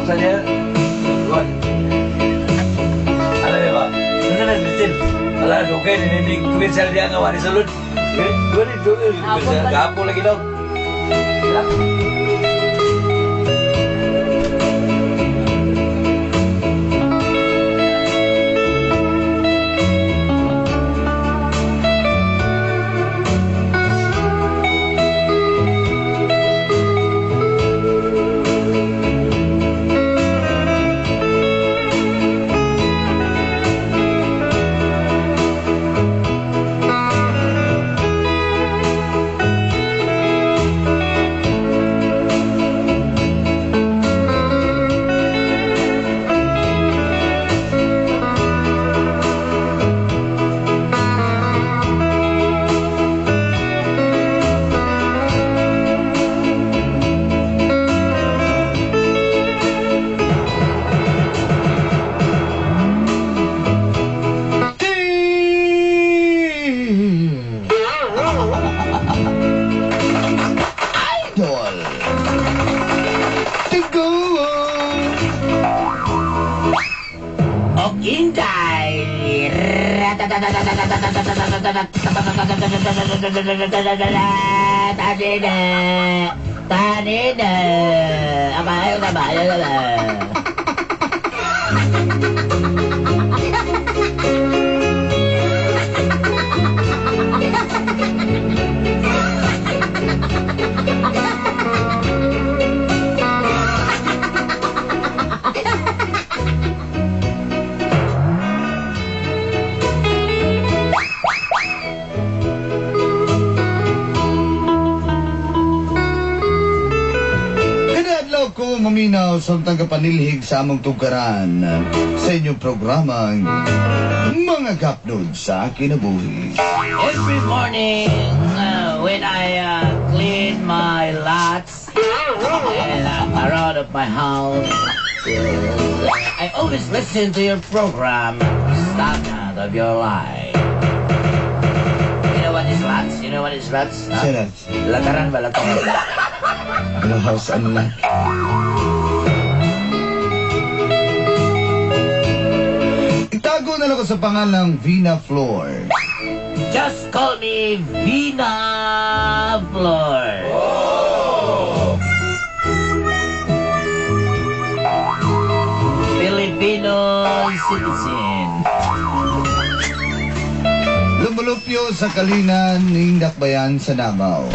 Maksudnya, what? Ano ba? Ano na bitin? Ala, okay, ini kumisal dia nga wari sulod. Wari gapo lagi daw. Idol Tigo. Og Inday. Tanina. Tanina. Apa ayo na ba? Ayo na ba? Kaniadlaw ko maminaw sa kapanilhig sa among tugkaran sa inyong programa Mga Gapnod sa Kinabuhi. Every morning when I clean my lots and around of my house, I always listen to your program, Standard of Your Life. You know what is lots? You know what is lots? Huh? Sir, Lataran ba? Lataran? Ano house and lot? Itago na lang ko sa pangalang Vina Flor. Just call me Vina Flor. Filipino citizen. Lumulupyo sa Kalinan ning Dakbayan sa Davao.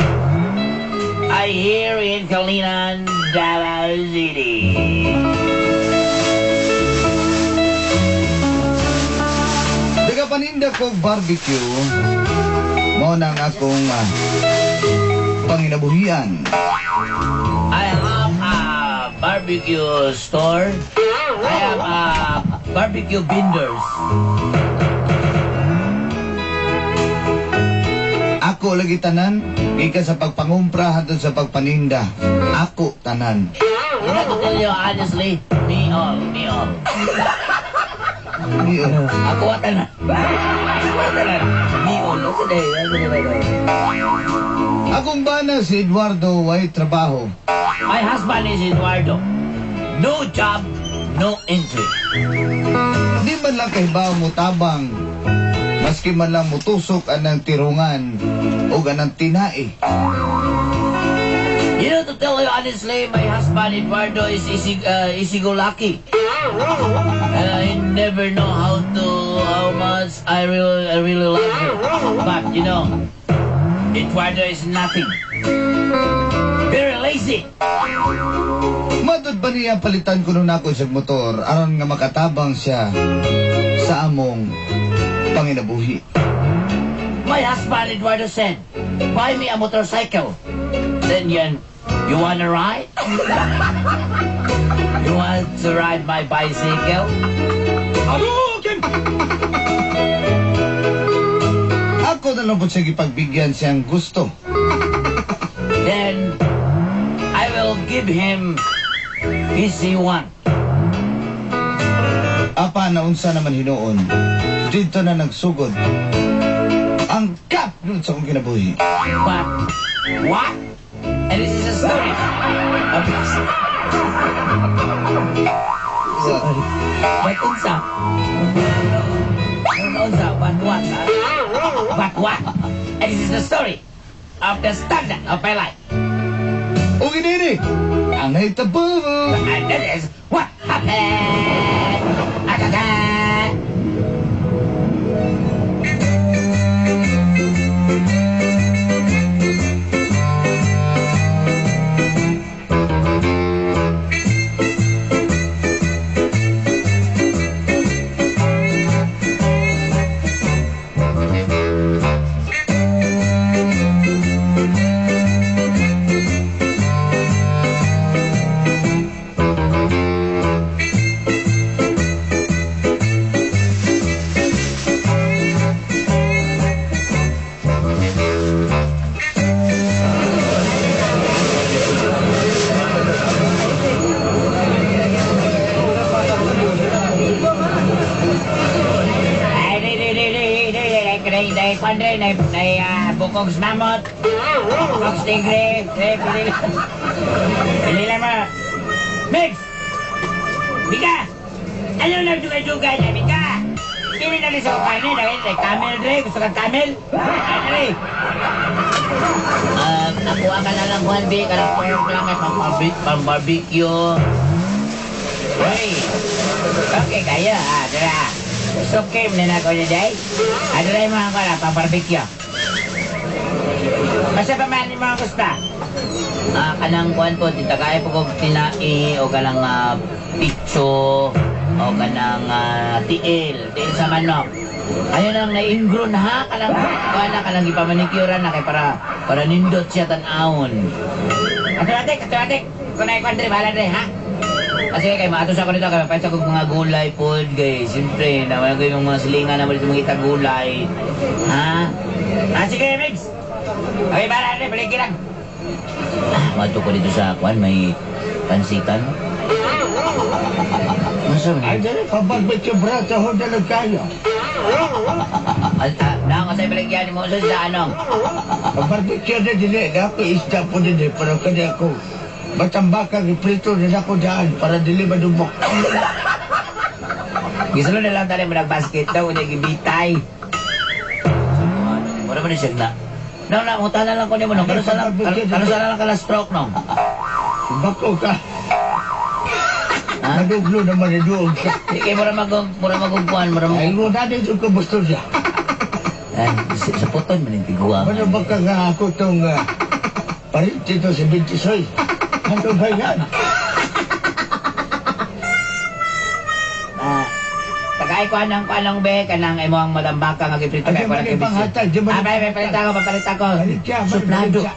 I here in Kalinan, Davao City. Daga paninda kog barbecue, mao nang akong panginabuhian. I have a barbecue store. I have a barbecue vendors. Ako lagi tanan, gikan sa pagpangumpra hantod sa pagpaninda. Ako tanan. You know, to tell you honestly, me all, me all. Ako wa tanan. Ako wa tanan. Me all. Sige, sige, sige. Akong bana si Eduardo way trabaho. My husband is Eduardo. No job, no entry. Di man lang kahibaw mo tabang, maski man lang mutusok anang tirungan o anang tinae. You know, to tell you honestly, my husband Eduardo is easy-go-lucky. And I never know how much I really love him. But you know, Eduardo is nothing. Very lazy. Matod ba niya palitan ko nun ako sa motor aron nga makatabang siya sa among panginabuhi. My husband Eduardo said, "Buy me a motorcycle." Then yan, you wanna ride? You want to ride my bicycle? Hadouken! Ako na lang po siya gipagbigyan siyang gusto. Then I will give him his he want. Apa na unsa naman hinuon, dito na nagsugod ang kap nun sa akong kinabuhi. But what? And this is a story. Sorry. But unsa? Unsa? But what? But what? And this is the story of the standard of my life. O ginini, ang nahitabo. And that is what happened. Agad. Ay, di, di, di, di, di, di, di, di, di, di, di, bukog mamot, bukog tigre, di, pili, pili lang mo. Mix! Mika! Ano na dugay-dugay na, Mika? Pili na rin sa karne, dahil kay camel, dre. Gusto kang camel? Dre. Nakuha ka na lang, Juan B. Kanang pork lang, kay pang barbecue. Hey! Okay, kaya, ah, dra. So, okay, na ako niya, day. Ano rin mga kala, pang barbecue. Basta pa man yung mga gusto. Kanang kuan po, titagay po kog tinai o kanang pitso o kanang tiil, tiil sa manok. Ayun ang na-ingrown ha, kanang kuan na, kanang ipamanicure na kay para nindot siya tan-awon. Atulatik, atulatik. Kunay kuan dre, bahala dre ha. Kasi kay maatos ako nito, kay mapaysa kog mga gulay pod, guys. Siyempre, naman ko yung mga silingan naman dito mga gulay. Ha? Ah, sige, Migs. Okay, bahala dre, balik lang. Ah, ko dito sa kuan, may pansitan. Masa man? Ay, dali, pabarbecue brato, ho na lang kayo. Ah, na ako sa baligyan mo sa anong. Pabarbecue na dili, na ako isda po din eh, pero kanya ako. Matambaka, iprito na ako daan para dili madumok. Gisulo na lang tali mo nagbasket daw, unya gibitay. Mura man siya na. No, na, muta na lang ko nimo no. Kanusa lang, kanusa na lang ka na stroke no. Bako ka. Ha? Naduglo naman ni ka. Di kay mura magong, mura magong kuan, mura Ay, magong. mo na dito ko gusto siya. Eh, sa puton man yung tiguang. Ano ba ka nga ako itong parit dito sa Bintisoy? Ano ba yan? Ah, tagay ko anang kuanong be kanang imong madambaka nga giprito Ay, kay di man ipanghatag, di man Ah, bay, bay, palit ako, papalit ako. Balik siya, balik Suplado. siya.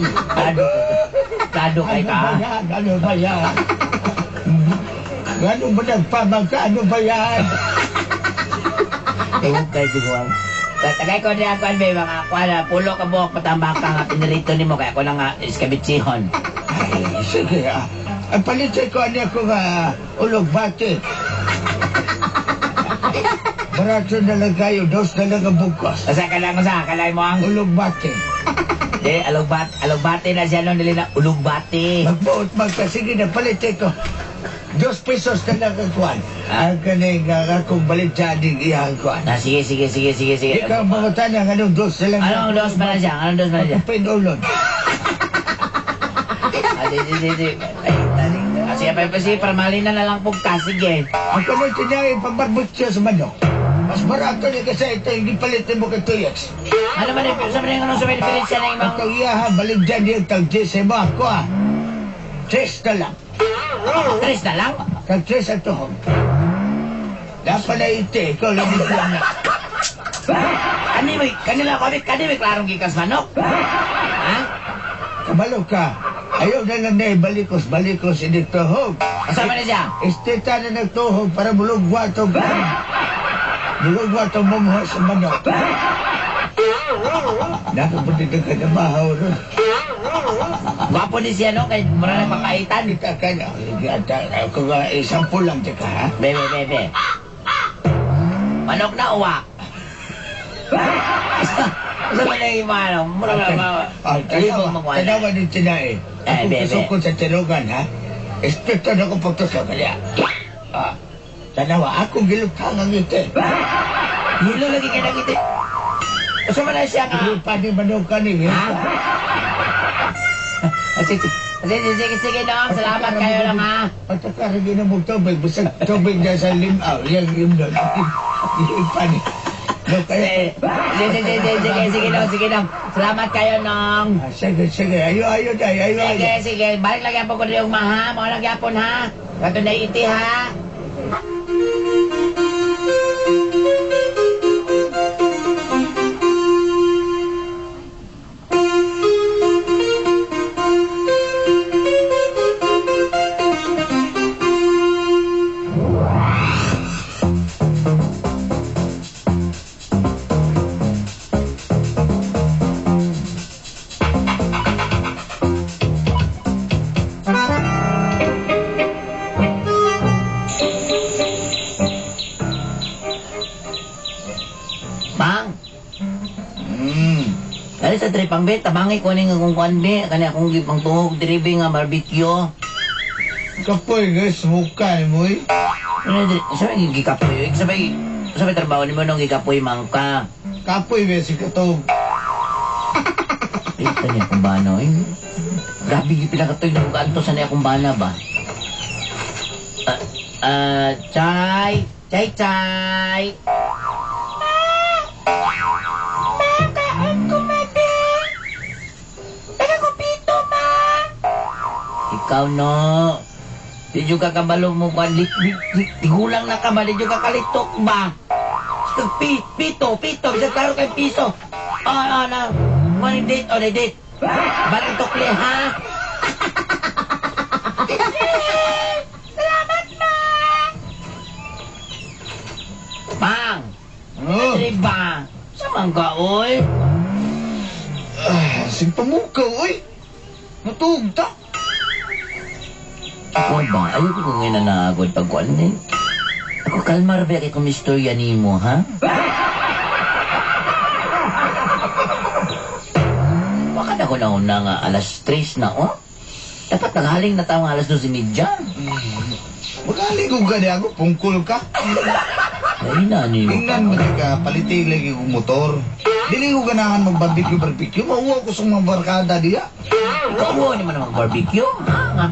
Suplado. Suplado kay Ano ka. ba yan? Ano ba yan? Ano ba nagpamagka? Ano ba yan? Tungog kay tiguang. Tagay ko niya kuan be mga kuan pulo ka buok patambaka nga pinirito nimo kay ako na nga iskabitsihon. Ay, sige ah. Ang palit ko ano ako nga ulog bate. Barato na lang kayo, dos na lang ang bugkos. Asa ka lang usa kalay mo ang Ulog bate. Di alugbat alugbate na siya no dili na ulugbate. Magbuot magka, sige na palit ko. 2 pesos na lang ang kuwan. Ang kaning akong balit sa iyang kuwan. Ah, sige sige sige sige sige. Ikaw ang mangutan ang anong dos na lang. Anong dos man na siya? Anong dos man na siya? Pinulon. Ah, sige sige sige. Ay, tali. Ah, sige, pa, sige, para malina na lang po ka. Sige. Ang kanong tinayang pambarbutya sa manok. Mas barato niya kasi ito hindi palitin mo kay 2X. Ano man yung, sa man yung anong sa diferensya ng Ang imong... kang balik dyan yung tag sa mo ako ah. Tres na lang. Tres na lang? Tag tres ang tuhog. Dapat na ite, ikaw lang yung na. Kani mo, kanila kami, kani mo klarong gikas manok. Ha? Kabalo ka. Ayaw na lang na balikos, balikos ini tuhog. Kasama na siya? Esteta na nagtuhog para bulugwa itong bulugwa itong mumuha sa manok. Nakapunta ka na mahaw ron. Gwapo ni siya, no? Kay mura na papaitan. Kita ka na. Ako nga, isang pulang ka, ha? Bebe, bebe. Manok na uwa. Asa man na imano? Mura ba? Ah, Tanawa, tanawa ni tinae. Eh, Ako bebe. tusok sa tinugan, ha? Espirito na ko pagtusok. Kaya, tanawa, akong gilutang ang ite. Hilo lagi kay nagiti. Asa man na siya nga? Lupa ni manok ka ni. Ha? Sige, sige, sige, sige, Dong. Salamat kayo lang, ha? Pagkakaroon din mo tubig, basta tubig na sa limaw, yung imnon. Yung pani. No, kaya, Eh, sige, sige, sige, sige, sige, Dong, sige, Dong. Salamat kayo, Nong. Sige, sige, ayo, ayo, day, ayo, ayo. Sige, sige. Balik lang yapon ko yung maha. Mga lang yapon, ha? Kato na iti, ha? Bang! Dali sa tripang be, tabangi ko ning akong kuan be, kani akong gipang tuhog diri be nga barbecue. Kapoy guys, muka ni mo eh. Ano diri, sa may gikapoy, sa may trabaho nimo nung gikapoy man ka. Kapoy be si katog. Eh, tani akong bana eh. Grabe gipila katoy na anto sa niya akong bana ba. Chay, chay chay. Ikaw no. Di yung kakabalo mo ka, tigulang na ka ba? Di yung kakalitok ba? Pito, pito, bisa klaro kay piso. Ah, na. Money date, o date. Balik tukli, ha? Salamat, ma! Pang! Oh. Diba? Samang ka, oy? Ah, sing pamukaw oy. Natuog ta. Ako ba? Ayoko ko ngayon na naagod pag kuwan eh. Ako kalma ra ba kay kung istorya nimo, ha? Baka na ko nauna nga alas 3 na, oh? Dapat naghaling na tao nga alas 12:30. Magaling ko gani ako, pungkol ka. Ay na, niyo. Tingnan mo di ka, palitig lagi kong motor. Dili ko ganahan mag-barbecue barbecue, mauwa ko sa mga barkada diya. Ikaw ni man mag-barbecue, ha? Nga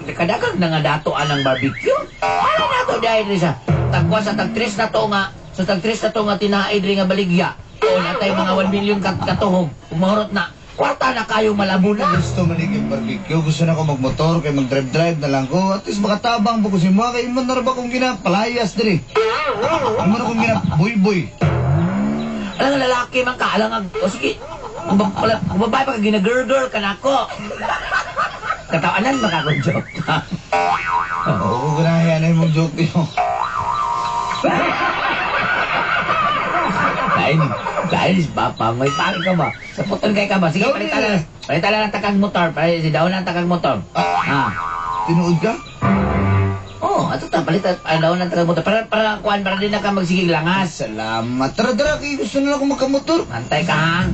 kadagang na nga dato anang barbecue. Para na to dahil sa tagwa sa tag-tres na to nga, sa tag-tres na to nga tinaid rin nga baligya. O natay mga 1 million katuhong. Umahurot na. Kwarta na kayo malabo na. Gusto man yung barbecue, gusto na ko magmotor, kay mag-drive-drive na lang ko. At least makatabang po ko si mga kay imo na ra ba kong ginapalayas diri. Imo na kong ginabuy-buy. Alam nga lalaki man ka, alam nga, o sige, kung babae pa ka, ginagirl-girl ka na ako. Katawanan ba ka joke? Oo, ganahan na yung joke niyo. Dahil, dahil si Papa, may pari ka ba? Sa putol kay ka ba? Sige, palitan na. Palitan na ng takag motor. Palitan, si daon ng takag motor. Ah. Tinuod ka? Oo, oh, ato ta, palitan, daon ng takag motor. Para, kuan, para din na ka magsigig langas. Salamat. Tara, tara, kay gusto na lang ako magkamotor. Antay ka, ha?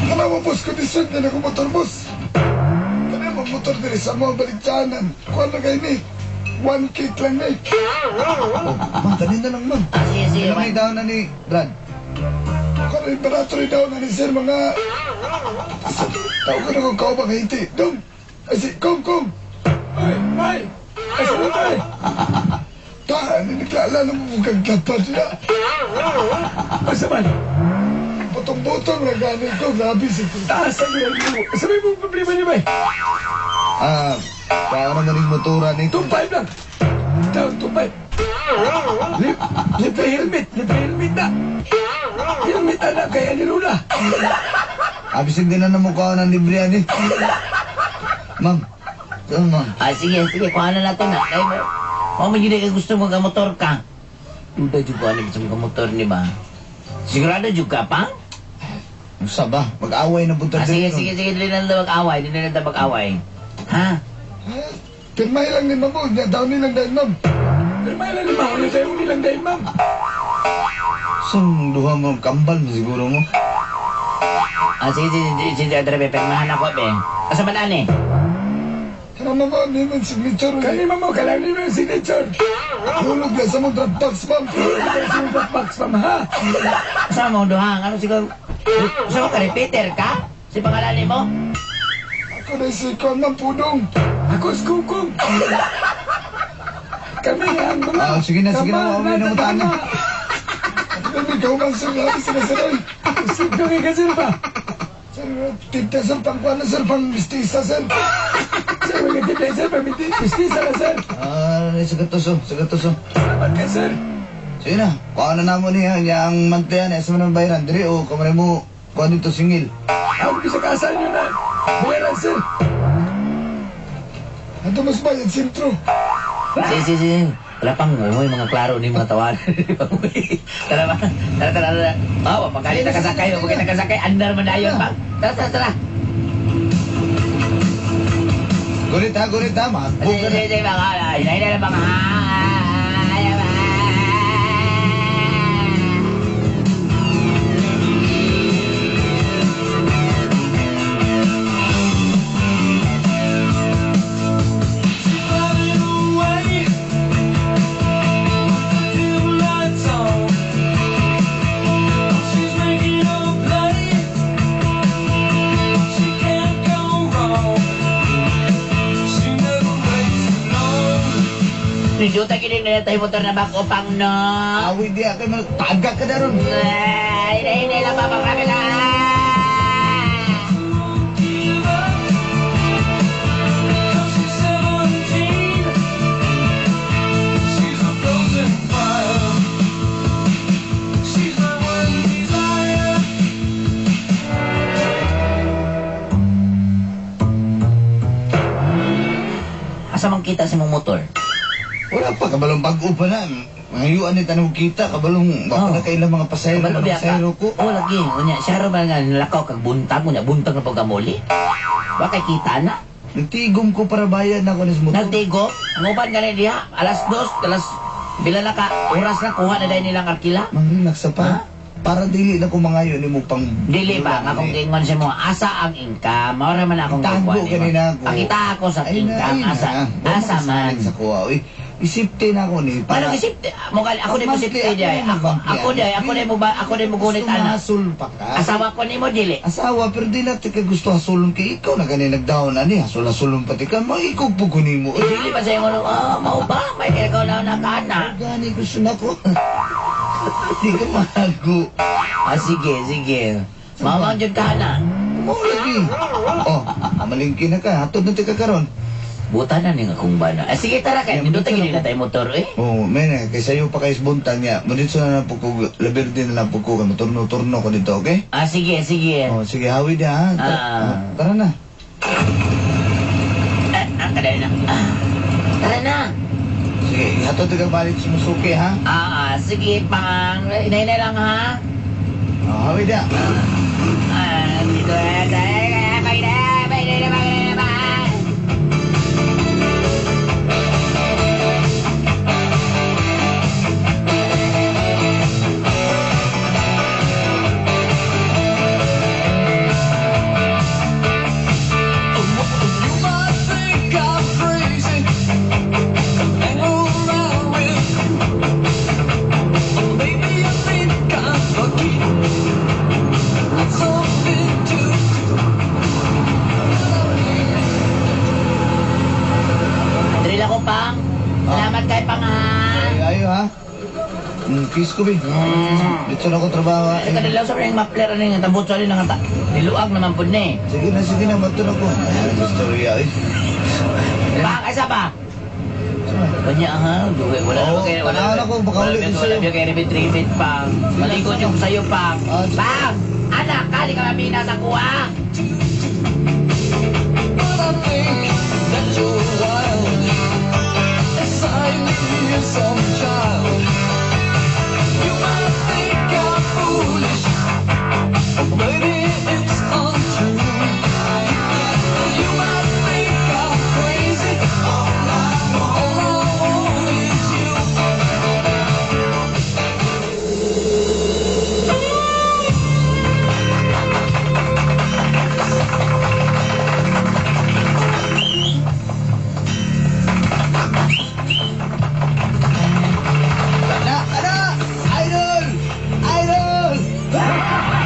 Kanawa boss, kondisyon na ako motor boss. Kaya motor diri sa mga baligtanan. Kuha na kayo ni. One cake lang ni. Oh, man, kanin na lang, man. Ah, sige, sige. Ano may daon na ni Brad? Kuha na barato rin daw na ni sir mga... Tawag ko na kung kaubang Haiti. Dong! Ay si, kong, kong! Ay, ay! Ay, sa ay! Taan, niklala na mo kang lapad na. Asa man? Butong-butong na gani ko. Grabe si Taas ang mo. Sabi mo problema niya ba? Ah, kaya naman yung motora ni. 2.5 lang. Down, 2.5. Libre helmet. Libre helmet na. Helmet na na kaya ni Lula. Abisin din na mukha ng libre yan eh. Ma'am, Tama. Ah, sige, sige, kuha na natin na. Kaya mo, mo yun ay gusto mo motor ka. Duda juga ano gusto mo motor ni ba? Sigurado juga pa? Usa ba? Mag-away na punta Ah, sige, sige, sige, dili na lang mag-away, dili na lang mag-away. Ha? Pirmahe lang ni ma'am. Nya daw ni lang dahil ma'am. Pirmahe lang ni ma'am. Nya daw ni lang dahil ma'am. Saan duha mo? Kambal mo siguro mo. Ah, sige, sige, sige, sige, sige, pirmahan ako, be. Asa man ani? Kana ma'am, ni man signature. Kani ma'am, kailangan ni man signature. Hulog na sa mong drop box ma'am. Hulog na sa mong drop box ma'am ha. Asa mo duha? Ano siguro? Gusto mo ka repeater ka? Si pangalan mo? Ako na si Kon ma'am Pudong. Ako si Kukong. Kami ang mga... Ah, sige na, sige na, wawin na mo tayo. Kami ikaw man sir, labi sila sir. Oy. Isip kami ka sir ba? Sir, tigta sir, pangkuan na sir, pang mistisa sir. Sir, mga tigta sir, pang mistisa na sir. Ah, sa gatuso. Salamat ka sir. Sige na, kuha na namo niya ang mantayan, asa man ang bayaran diri o kamay mo kuha dito singil. Ako bisa kasan nyo na. Bayaran sir. Ato mas bayad sentro. Sige, sige, sige. Wala pang ngumoy, mga klaro ni mga tawan. Tara ba? Tara, tara, tara. Oh, pagkalit na kasakay, pagkalit na kasakay, andar man dayon bang. Tara, tara, tara. Gulit ha, mahagbo Sige, ka na. sige, sige, mga, hinay na mga. Nindota kini na tayo motor na bako pang no. Awi diya kay man taga ka daron. Ay, hinay, hinay lang ba, pang lang. Asa man kita sa mong motor? Wala pa kabalong bag-o pa na. Ngayuan ni tanong kita kabalong baka Oh. na kailang mga pasahero Kabalo biya ka. pasahero ko. Oo, lagi. Unya, siya ba nga nalakaw kag buntag, unya buntag na pagkamuli. Wa kay kita na. Nagtigom ko para bayad na ko ni motor. Nagtigo, ang uban gani diha, 2:00, alas bila na ka, oras na kuha na dahil nilang arkila. Mang relax sa pa. Ha? Para dili na ko mangayo nimo pang Dili ba, nga akong gingon sa mo, asa ang income, maura man akong Itago gikuan nimo. kanina ako. Pakita ako sa Ay na, income, ay na. asa, Wa asa man. makasalig sa kuha, oy. Isipte na ako ni Para isip, mo gali ako ni mo Monthly, sipte di ako ako monthly, ako di ako di mo ba ako di mo gunit Gusto ana. mahasol pa ka. Asawa ko nimo dili. Asawa, pero di na ka gusto hasulon kay ikaw na gani nagdahon ani hasol-hasulon pati ka maikog po ko nimo. Oy. Dili ba sa ingon, oh, mao ba may ikaw na nakana. Gani gusto na ko. Di ka mahago. Ah, sige, sige. Mama jud ka na. Mao lagi. Oh, malingki na ka. Hatod na ti ka karon. Buta na ning akong bana. Ah, sige tara kay Yeah, nindot buta gini na na tayo motor eh. Oh, men, kay sayo pa kay buntag niya. Muditso na lang po ko, laberde na lang po ko, turno-turno ko dito, okay? Ah, sige, sige. Oh, sige, hawi na ha. Ah. Tara na. Ah, ah, kadali na. Ah, tara na. Sige, hatod ka balik sa Musuki, ha? Ah, ah, sige, pang. Inay lang ha. Oh, hawi na. Ah, dito na tayo. Bye na, bye na, bye na, bye. You might think I'm crazy, hang around with you. Maybe you think I'm lucky, got something to do. Drill ako, pang. Salamat kay pang ha. Ayo, ayo ha. Kiss ko, be. Dito na ako trabaho, ha. Ay, kanilaw sa mga mapler ano yung tambot sa nga ta. Niluag naman po ni. Sige na, mato na ko. Ay, istorya, eh. Pang, asa pa? Kanya ha, duwe, wala Oo, naman kayo, wala panahon ako, baka wala ulit wala sa'yo. wala kayo rebit-rebit, pang. Malikot yung sayo, pang. Ah, sige. Pang! Anak, kali ka mabina sa kuha! But I think that so wild. Inside me is some child. You might think I'm foolish, but it's untrue. You might think I'm crazy. All I want is you. Ana, ana! Idol! Idol!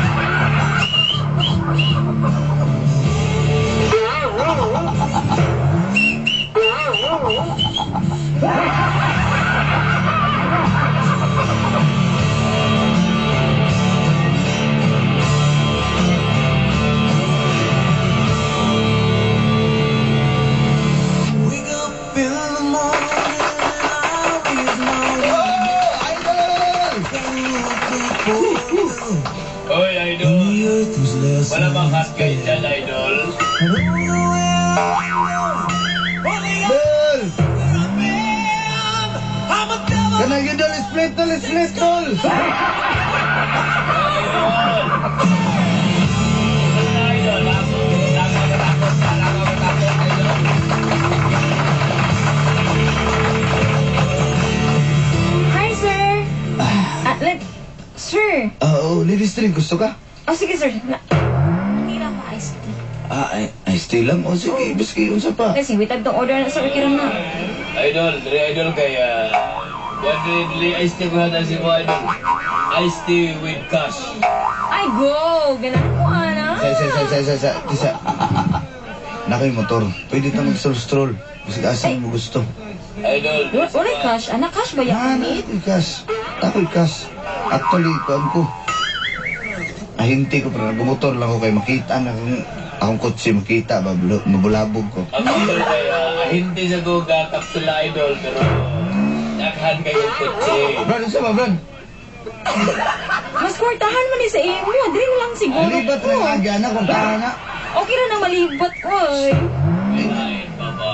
Wake up in the morning and I raise my Idol! Oy, idol. Wala bang hot guy dyan, idol? Idol! Kana yun, dol, split, dol, split, dol! Idol, ako, ako matakot, ako matakot, idol. Hi, sir. Ah, sir. Ah, oh, ladies drink, gusto ka? Oh, sige, sir. Hindi na ako iced tea. Ah, ay, ay, stay lang. O, sige, biski, unsa pa. Kasi witag tong order na, sir. Kira na. Idol, dre idol kay dre iced tea ko na si mo idol. Iced tea with cash. Ay, go! Ganahan ko, ana. Sa, sa, sa, sa, sa, sa, sa. Naka yung motor. Pwede ta mag-stroll. Bisig asa mo gusto. Idol. Wala cash. Ana, cash ba Na, yan? na, ako'y cash. Ako'y cash. Actually, kuan ko. Ahinti ko, pero nagmumotor lang ko kay makita na akong, akong kotse, makita ba, mabulabog ko. Ang idol kay hindi sa ko kapsula idol pero daghan kayo kotse. Brad, unsa ba, Brad? Mas kwartahan man ni sa imo. Dili na lang siguro Libat ko. na nga, agya na, kung tara na. Okay ra nang malibot ko. Oy. Ay, baba.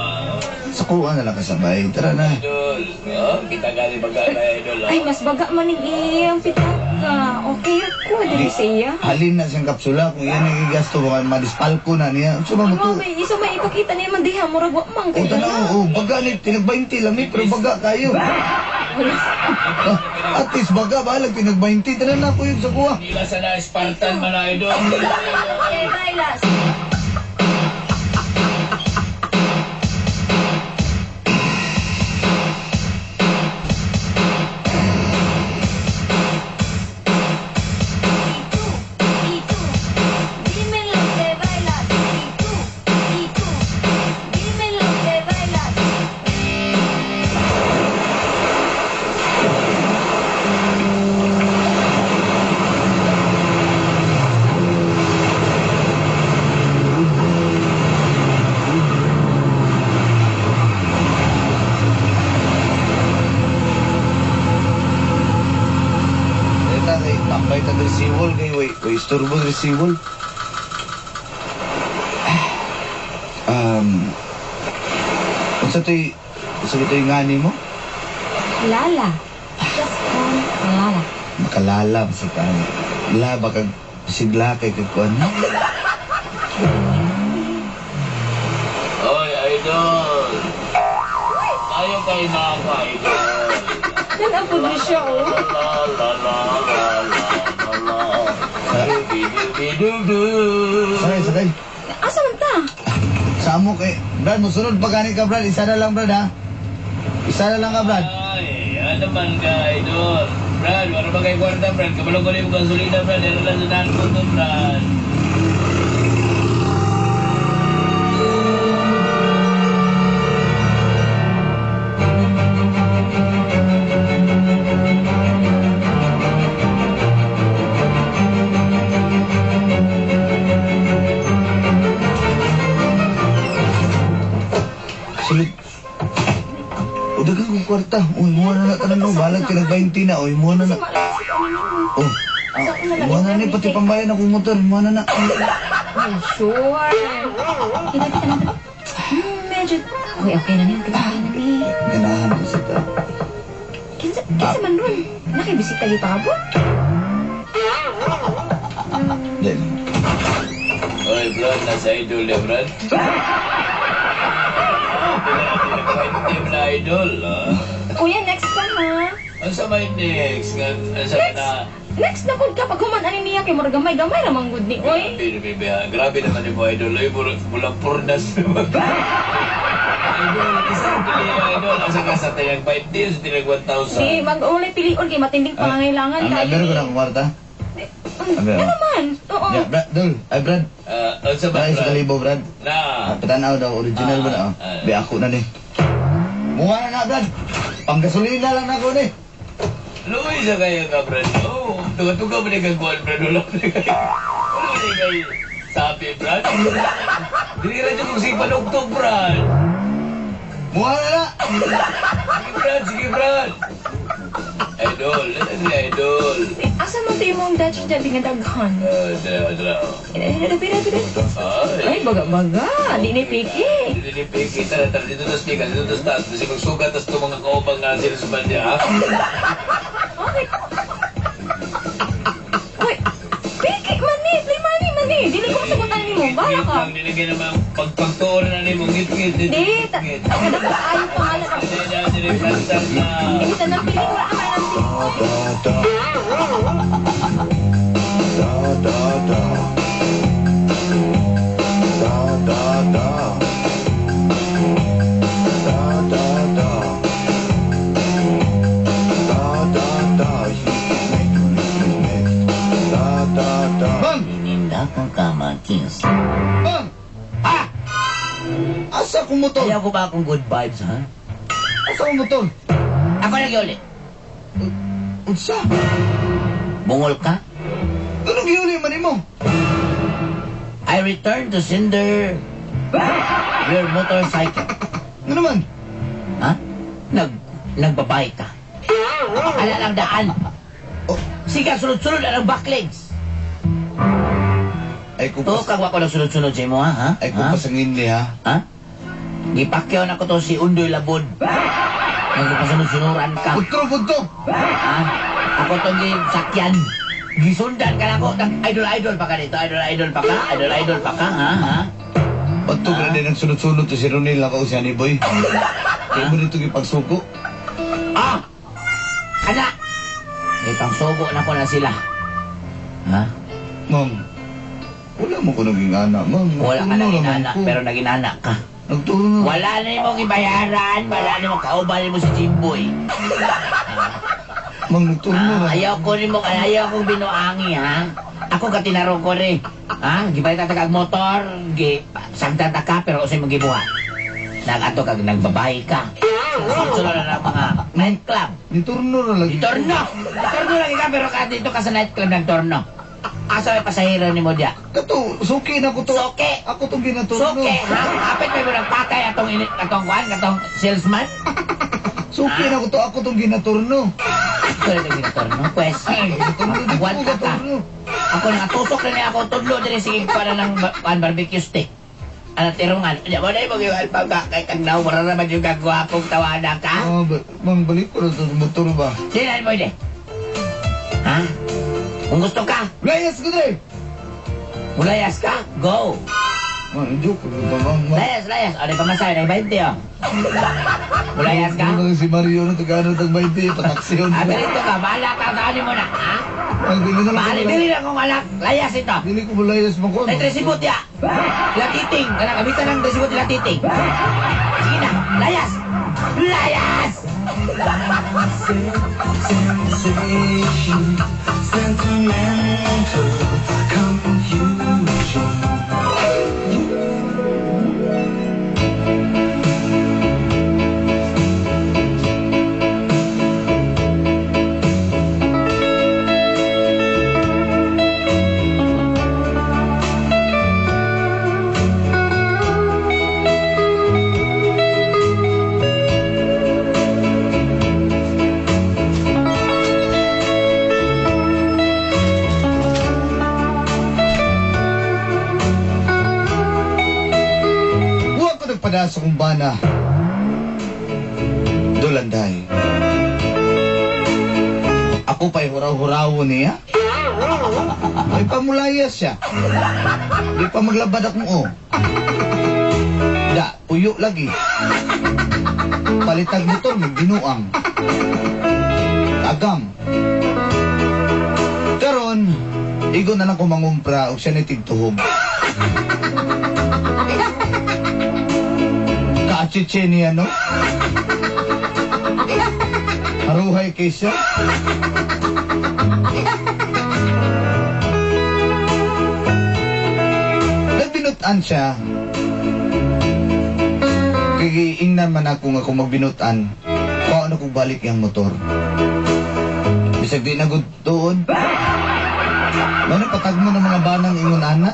Sa kuha na lang kasabay. Tara na. Idol, oh, kita gali baga na idol. Ay, mas baga man ni iyang pitaka. Okay ko dili sa iya. Halin na siyang kapsula. Kung yan ang gigasto, baka madispalko na niya. Unsa ba mo Ano to? ba, isa may ipakita niya man diha murag wa man O, kay tanaw, oh, baga ni, tinag 20 lang ni, pero baga kayo. Ah, at least baga, balag, tinag 20. Tara na ako yun sa kuha. Nila sa na Spartan man idol. Okay, bye, las. Y tú, y tú, dime lo que bailas. Y tú, y tú, dime lo que bailas. Eta, kay tambay ta diri siwol, kay way, way istorbo diri siwol. Unsa to'y ngani mo? Lala. Just call Lala. Makalala ba sa kaan? La, baka sigla kay kagkuan. Oy, idol. Tayo kay Naka, idol. Nan-apod ni siya, oh. La la la la la la la. Dubi-dubi-du-du. Sakay, sakay. Asa man ta? Sa amo kay Brad, musunod pa gani ka, Brad. Isa na lang, Brad, ha? Isa na lang ka, Brad. Ay, ano man ka, idol. Brad, wala ba kay kwarta, Brad? Kabalo ko na yung gasolina, Brad. Ano lang sa daan ko to, Brad. Sulod. O, daghang kong kwarta. Uy, muha na na tanan mo. Balag tinag 20 na. Uy, muha na na. Oh, muha na ni. Pati pambayan akong motor. Muha na na. Oh, sure. Kita kita na. Medyo jud. Okay, okay na ni, okay, okay na ni. Ganahan ko sa ta. Kinsa man ron? Nakibisita gyud pa kabot? Di. Oy, Brad, nasa idol ya, Brad. Team na idol. Ah. Kuya, next pa ha. Ang sa may next, nga, ang sa Next. na, Next na pud ka pag human ani niya kay murag gamay-gamay ra man gud ni oy. Grabe, bebe, ha. Grabe naman yung mga idol. Ay, bulang purnas. Idol, isang pili, idol. Asa ka sa tinag 5 days, tinag 1,000. Di mag-ulay pilion kay matinding pangangailangan Ang kayo. meron ko na akong kwarta. Ano naman? Oo. Ya, Brad, dol. Ay, Brad. Ah, ang sa Dahil sa Brad? kalibo, Brad. Na. Ah, patanaw daw, original ba na? Oh. Ah. Di ako na ni. Mukha na na, Brad. Panggasolina lang na ako ni. Luwi sa kaya ka, Brad. Oh, tuga-tuga mo ni kagkuhan, Brad. Wala mo ni kay... Wala mo ni kay... Sabi, Brad. Dili ka na kung sige panugtog, Brad. Mukha na na. Sige, Brad. Sige, Brad. Idol. Ano si Idol? Asa man tayo mong Dutch dyan nga daghan? Ah, dala, dala. Dali, dali, dali. Ay. Ay, baga-baga. Di na piki. Di na piki. Tara, tara. Dito tas pika. Dito tas taas. Kasi magsugat tas itong mga kaubang nga sila sa banda, ha? Okay. Uy, piki man ni. Play money man ni. Dili ko masagutan ni mo. Bahala ka. Ang nilagay naman, pagpagtuon na ni mo, ngit-ngit. Di, kada ko ayaw pangalan ako. Hindi na, siniplantan na. Eh, tanang piling, wala ka man ang piling. Da, da. Da, da, da. Da, da, da. Da, da, da. Da, da, da. Ich lieb dich nicht, du liebst mich nicht. Da, da, da. Bang! Ininda kong kamatis. Bang! Ah! Asa kong motor? Ayaw ko ba akong good vibes, ha? Asa kong motor? Ako lagi uli. Unsa? Bungol ka? Anong giuli man nimo? I return to sender your motorcycle. Ano naman? Ha? Nagbabay ka. Ala lang daan. Oh. Sige, sunod-sunod ang backlegs. Ay kung To, pas, kagwa ko lang sunod-sunod sa imo, ha? Ha? ay kung Ha? pasangin ni ha. Ha? Gipakyaw na ko to si Undoy Labod. Nagpasunod-sunuran ka. Putro, putro. Ha? Ako tong sakyan. Gisundan ka na ako. Idol-idol pa ka dito. Idol-idol pa ka. Idol-idol pa ka, ha? Ha? Bato ka na din ang sunod-sunod to si Ronel ako si Honey Boy. Kaya mo dito gipagsuko. Ah! Ana! May pangsugo na ko na sila. Ha? Ma'am, wala mo ko naging anak, ma'am. Wala ka Nagturo naging naman anak, ko. pero naging anak ka. Nagturo na. Wala na imong ibayaran, wala na imong kauban mo si Jimboy. Ma'am, nagturo na. Ah, ayaw ko nimo, ayaw kong binuangi, ha? Ako ka tinarong ko rin. Ha? Gipalit ta kag motor, gi sagdan ta ka pero usay mong gibuhat. Nagato kag nagbabay ka. Sunod na ng mga nightclub. Niturno na lagi. Itorno! Itorno lagi ka pero ka dito ka sa nightclub ng torno. Asa may pasahero ni mo diya? Kato, suki na ko to. Suki! Ako tong ginaturno. Suki, ha? Apit may mo patay atong ini atong kuan, atong salesman. Suki na ko to. Ako tong ginaturno. Ako na itong ginatorno. Pwes, Ay, ginaturno di ko agwanta ka. gaturno. Ako na tusok na niya ako tudlo diri sige para ng kuan barbecue stick. Ano tirungan? Di mo na yung mag-iwan pa ba? Kay kag naw, wala naman yung gagwapong tawana ka. Ah, ma'am, balik ko na to sa motor ba? Sino mo hindi? Ha? Kung gusto ka, Layas ko dre! mulayas ka, go! Ma'am, joke ko ba, ma'am? Ma'am, Layas, layas. O, di pamasahe, na 20, oh. Mulayas ka? Ano si Mario na tagano tag 20, pataksiyon. Ah, dito ka, bahala ka, saan mo na, ha? Ang dili na lang. Bahala, dili na kong alak, layas ito. Dili ko mulayas mo ko. May tresibot ya. Latiting. Kana kamitan ng tresibot latiting. Sige na, layas! Layas! Sensation, sentimental confusion. Pagdala sa kong bana, Dolanday. Ako pa'y huraw-huraw niya. Ay pamulayas siya. Di pa maglabad akong o. Da, puyo lagi. Palitag motor, magbinuang. Agam. Karon, igo na lang ko mangumpra og siya ni tigtuhog. Kaachiche niya, no? Haruhay kay siya. Nagbinutan siya. Kaya ingnan man ako nga kung magbinutan, kuha na kong balik yung motor. Bisag di na gud tuod. Mano patag mo ng mga banang ingon ana.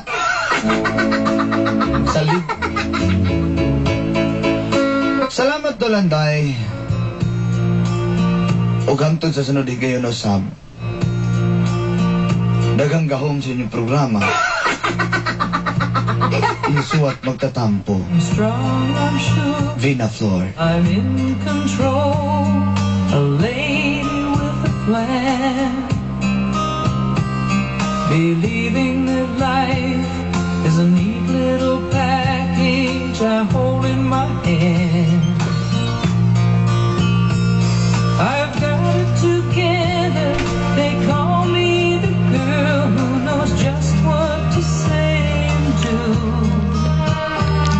Salid. Salamat, Dolanday. Ug hangtod sa sunod higayon usab. Daghang gahom sa inyong programa. Insuwat magtatampo. I'm strong, I'm sure. Vina Flor. I'm in control. A lady with a plan. Believing that life is a neat little package. I